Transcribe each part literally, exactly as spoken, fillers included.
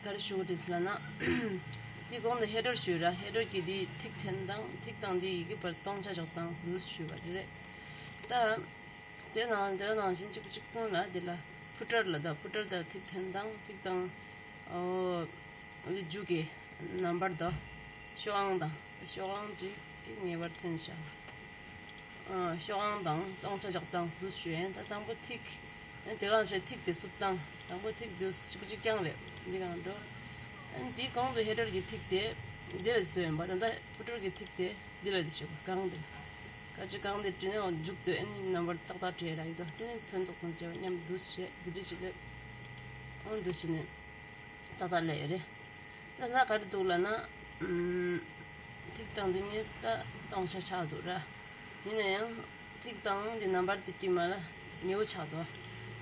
ག་རེ་ཞུ་དགོས་རེད་ཟེར་ན། དེ་གོང་དུ་ཧེ་ཌར་ཞུས་ར། ཧེ་ཌར་གྱི་དེའི་ཐིག་འཐེན་སྟངས། ཐིག་དང་དེའི་ཡི་གེ་བར་སྟོང་ཆ་འཇོག་སྟངས་འདུག་ཞུས་པ་རེད། ད་དེ་ནང་དེ་ནང་བཞིན་གཅིག་གཅིག་མཚུངས་ལ། དེ་ལ་ཕུ་ཊར་ལ། ད་ཕུ་ཊར་དང་ཐིག་འཐེན་སྟངས། ཐིག་དང་། ཨོ། འདི་མཇུག་གི་ནམ་བར་དང་ཤོག་ཨང་དང་། ཤོག་ཨང་ཅིག་ངེས་པར་འཐེན་བྱ། ཨ། ཤོག་ཨང་དང་སྟོང་ཆ་འཇོག་སྟངས་འདུག་ཞུ་ཡིན། ད་དང་པོ་ཐིག་ཨ། དེ་གང་བྱས་ཐིག་དེ་བསུབ་སྟངས། དང་པོ་ཐིག་འདུག་གཅིག་པུ་གཅིག་རྐྱང་རེད། འདི་གང་འགྲོ། ཨ། འདི་གོང་དུ་ཧེ་ཌར་གྱི་ཐིག་དེ་འདི་ལ་བཟོས་ཡིན་པ། ད་ལྟ་ཕུ་ཊར་གྱི་ཐིག་དེ་འདི་ལ་འདི་བྱེད་དགོས། གང་འདི་ལ། ག་ཅི་གང་འདི་བྲིས་ནས་འོ་མཇུག་ཏུ་ཨ་ནི་ནམ་བར་ཏག་ཏག་བྲིས་ར་ཡིན་དོ། དེ་ནི་ཚོན་མདོག་དང་བཅས་པ་མཉམ་འདུག་བྱས་འདི་འདྲ་ཞིག་ལས། འོ་འདུག་བྱས་ནས། ཏག་ཏག་ལས་ཡོད་རེད། ད་ལྟ་ག་རེ་འདུག་ལབ་ན། ཨམ། ཐིག་དང་འདི་གཉིས་ད་སྟོང་ཆ་ཆགས་འདུག་ར། ཡིན་ན་ཡང་ཐིག་དང་འདི་ནམ་བར་དེ་དཀྱིལ་མ་ལ་ཉེ་བོ་ཆགས་འདུག་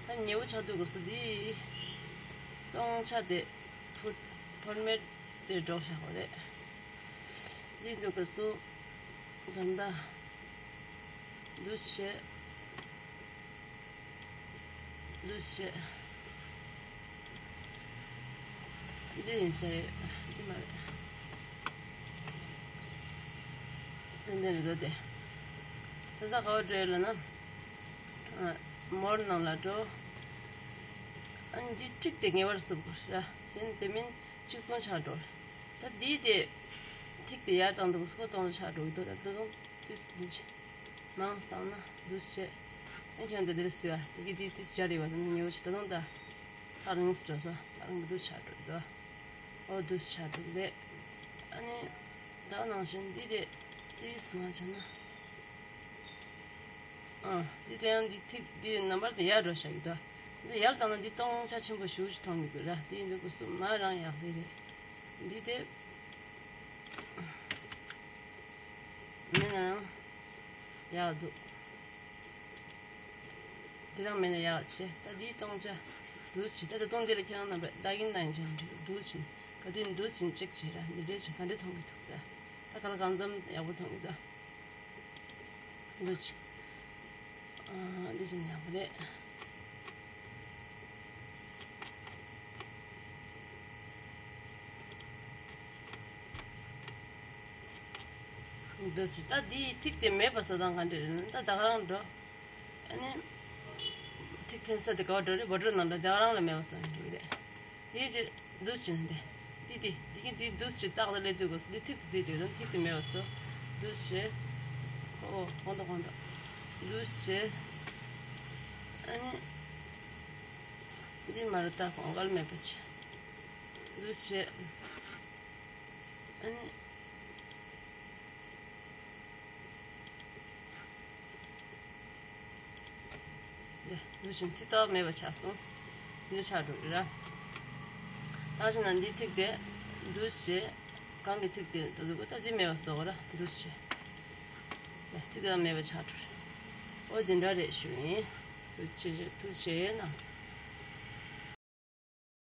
ད་ཉེ་བོ་ཆགས་འདུག་གོ་སོ། འདི་སྟོང་ཆ་དེ་ཕོར་ཕོར་མེཊ་དེ་སྒྲོག་བཞག་པ་རེད། འདི་འདུག་གོ་སོ། ད་ལྟ་འདུག་བྱས། འདུག་བྱས། འདི་ཡིན་ས་ཡོད། འདི་མ་རེད། ཏན་ཏན་རེད་དོ་དེ། ད་ལྟ་ག་པར་འགྲོ་ཡོད་ལབ་ན། ཨ། མོར་ནང་ལ་འགྲོ། ཨ་ནི་འདི་ཊིག་དེ་ངེས་པར་བསུབ་དགོས་ར། གཞན་དེ་མིན་གཅིག་མཚུངས་ཆགས་འགྲོ། ད་འདི་དེ་ཐིག་དེ་ཡར་བཏང་འདུག་སྐོར་གཏོང་ཆགས་འགྲོ་གི་འདུག་ད་ད་དུང་ཏིས་འདི་ཆེ། མང་བཏང་ན་འདུག་བྱས། ཨ་ཁྱོད་འདི་འདིར་སི་བ་དེ་གི་དེ་ཏིས་སྦྱར་ཡོད་པ་དེ་ནི་ཉེ་བོ་ཆེ། ད་དུང་ད་ཐག་རིང་སུ་འགྲོ་སོ། ཐག་རིང་གི་འདུག་ཆགས་འགྲོ་གི་འདུག་འོ་འདུག་ཆགས་འགྲོ་གི་རེད། ཨ་ནི་ད་ནང་བཞིན་འདི་དེ་ཏིས་མ་བྱས་ན། ཨ། འདི་དེ་ཡང་འདི་ཐིག་འདི་ནམ་བར་དེ་ཡར་འགྲོ་བཞག་གི་འདུག་འདི་ཡར་བཏང་ན་འདི་སྟོང་ཆ་ཆེན་པོ་ཞེ་པོ་ཅིག་མཐོང་གི་འདུག་ར། དེ་ཡིན་དུས་སྐབས་སུ་མར་རང་ཡག་ཟིག་རེད། འདི་དེ་མེད་ན་ཡང་ཡག་འདུག་འདི་རང་མེད་ན་ཡག་བྱས། ད་འདི་སྟོང་ཆ་འདུག་བྱས། ད་ད་དུང་འདི་ལ་ཁྱེད་རང་རྣམ་པས་བདག་གིན་བཏང་ཡིན་ཅང་འགྲིག་འདུག་བྱས། ག་དུས་འདུག་བྱས་ཅེག་བྱས་ར། འདི་འདྲས་བྱས་ག་འདྲས་མཐོང་གི་འདུག་ད་ད་ག་ལ་གང་འཚམ་ཡག་པོ་མཐོང་གི་འདུག་འདུག་བྱས། ཨ། འདི་བྱས་ན་ཡག་པོ་རེད། འདུག་བྱས། ད་འདི་ཐིག་དེ་མེད་པ་བཟོ་སྟངས་ག་འདྲས་རེད་ན། ད་ད་ག་རང་འགྲོ། ཨ་ནི། ཐིག་འཐེན་ས་དེ་ག་བ་འགྲོ་རེད། བོ་ཊར་ནང་ལ་དེ་ག་རང་ལ་མེད་པ་བཟོ་ཡིན་འགྲོ་གི་རེད། དེའི་རྗེས་འདུག་བྱས་ནས་འདི། འདི་དེ་དེ་གི་འདི་འདུག་བྱས་ཏག་ཏག་སླེབས་དུས་སྐབས་སུ་འདི་ཐིག་དེ་འདི་དེ་དང་ཐིག་དེ་མེད་པ་བཟོ། འདུག་བྱས། ཨོ་གོང་དུ་གོང་དུ། འདུག་བྱས། ཨ་ནི། འདི་མ་རེད། ད་གོང་གལ་མེད་པ་བྱས། འདུག་བྱས། ཨ་ནི། འདི་འདུག་བྱས་ཐིག་ཏག་མེད་པ་ཆགས་སོང་། འདི་ཆགས་འགྲོ་གི་ར། ད་བྱས་ན་འདི་ཐིག་དེ་འདུག་བྱས། གང་གི་ཐིག་དེ་འདུག་འདུག་ད་འདི་མེད་པ་བཟོ་གི་ར། འདུག་བྱས། འདི་ཐིག་ཏག་མེད་པ་ཆགས་འགྲོ་ར། ཨོ་འདི་འདྲ་རེད་ཞུ་ཡིན། ཐུགས་རྗེ་ཆེ། ཐུགས་རྗེ་གནང་།